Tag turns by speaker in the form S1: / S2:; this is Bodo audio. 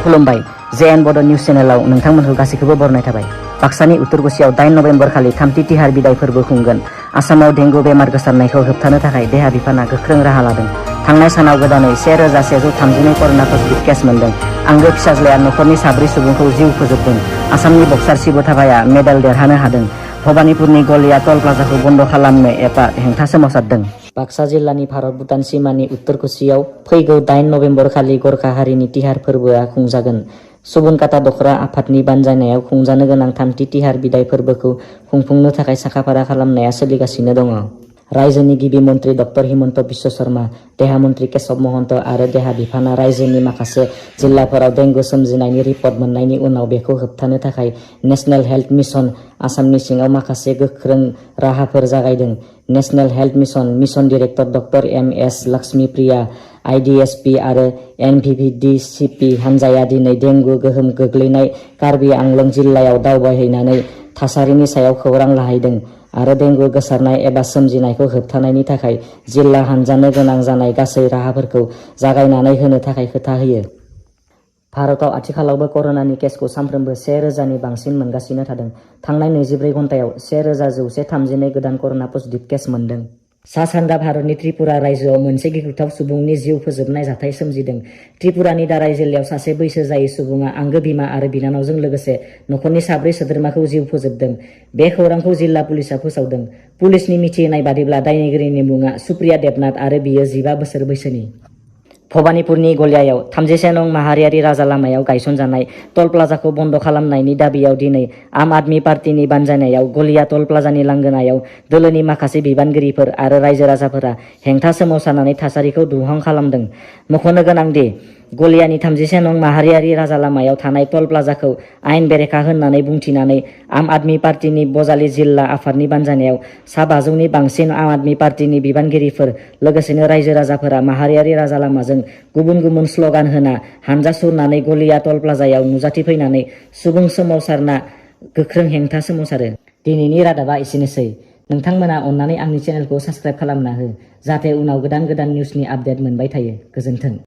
S1: खुलुमबाय जेएन बड' निउस चेनेलाव नोंथांमोनखौ गासैखौबो बरनाय थाबाय। बाक्सानि उत्तरगुसियाव 8 नभेम्बर खालि थामथि तिहार बिदाय फोरबो खुंगोन। आसामाव डेंगु बेमार गोसारनायखौ होबथानो थाखाय देहा बिफाना गोख्रों राहा लादों। थांनाय सानाव गोदानै 1132 कर'ना पजिटिभ केस मोनदों। आंगो फिसाज्लाया नखरनि 4 सुबुंखौ जिउ फोजोबदों। आसामनि बक्सार शिब थापाया मेडेल देरहानो हादों। भबानिपुरनि गलिया टल प्लाजाखौ बन्द खालामनो एबा हेंथा सोमावसारदों। बाक्सा जिल्लानि भारत भुटान सिमानि उत्तरगुसियाव फैगौ 8 नभेम्बर खालि गरखा हारिनि तिहार फोरबोआ खुंजागोन। सुबुनकाटा दखरा आफादनि बानजायनायाव खुंजानो गोनां थामथि तिहार बिदाय फोरबोखौ खुंफुंनो थाखाय साखाफारा खालामनाया सोलिगासिनो दङ। रायजोनि गिबि मन्त्रि डक्टर हिमन्त बिश्व शर्मा, देहा मन्त्रि केशव महन्त आरो देहा बिफाना रायजोनि माखासे जिल्लाफोराव डेंगु सोमजिनायनि रिपर्ट मोननायनि उनाव बेखौ होबथानो थाखाय नेशनेल हेल्थ मिशन आसामनि सिङाव माखासे गोख्रों राहाफोर जागायदों। National health mission director doctor MS. Lakshmi Priya, IDSP आरो एनभिभिडिसिपि हान्जाया दिनै डेंगु गोहोम गोग्लैनाय कार्बि आंलं जिल्लायाव दावबायहैनानै थासारिनि सायाव खौरां लाहैदों आरो डेंगु गोसारनाय एबा सोमजिनायखौ होबथानायनि थाखाय जिल्ला हान्जानो गोनां जानाय गासै राहाफोरखौ जागायनानै होनो थाखाय खोथा होयो। भारताव आथिखालावबो कर'नानि केसखौ सानफ्रोमबो 1000 नि बांसिन मोनगासिनो थादों। थांनाय 24 घन्टायाव 1132 गोदान कर'ना पजिटिभ केस मोनदों। सा-सानजा भारतनि त्रिपुरा रायजोआव मोनसे गिख्रंथाव सुबुंनि जिउ फोजोबनाय जाथाय सोमजिदों। त्रिपुरानि दाराय जिल्लायाव सासे बैसो जायै सुबुङा आंगो बिमा आरो बिनानावजों लोगोसे नखरनि 4 सोद्रोमाखौ जिउ फोजोबदों। बे खौरांखौ जिल्ला पुलिसआ फोसावदों। पुलिसनि मिथिहोनाय बादिब्ला दायनिगिरिनि मुङा सुप्रिया देबनाथ आरो बियो 15 बोसोर बैसोनि। भबानिपुरनि गलियायाव 31 नं माहारियारि राजा लामायाव गायसनजानाय टल प्लाजाखौ बन्द खालामनायनि दाबियाव दिनै आम आदमी पार्टीनि बानजायनायाव गलिया टल प्लाजानि लांगोनायाव दोलोनि माखासे बिबानगिरिफोर आरो रायजो राजाफोरा हेंथा सोमावसारनानै थासारिखौ दुंहाव खालामदों। मख'नो गोनांदि गलियानि 31 नं माहारियारि राजा लामायाव थानाय टल प्लाजाखौ आयेन बेरेखा होननानै बुंथिनानै आम आदमी पार्टीनि बजालि जिल्ला आफादनि बानजायनायाव 500 नि बांसिन आम आदमी पार्टीनि बिबानगिरिफोर लोगोसेनो रायजो राजाफोरा माहारियारि राजा लामाजों गुबुन गुबुन स्लगान होना हानजा सुरनानै गलिया टल प्लाजायाव नुजाथिफैनानै सुबुं सोमावसारना गोख्रों हेंथा सोमावसारो। दिनैनि रादाबा एसेनोसै। नोंथांमोना अन्नानै आंनि चेनेलखौ साबस्क्राइब खालामना हो जाहाथे उनाव गोदान निउसनि आपडेट मोनबाय थायो। गोजोन्थों।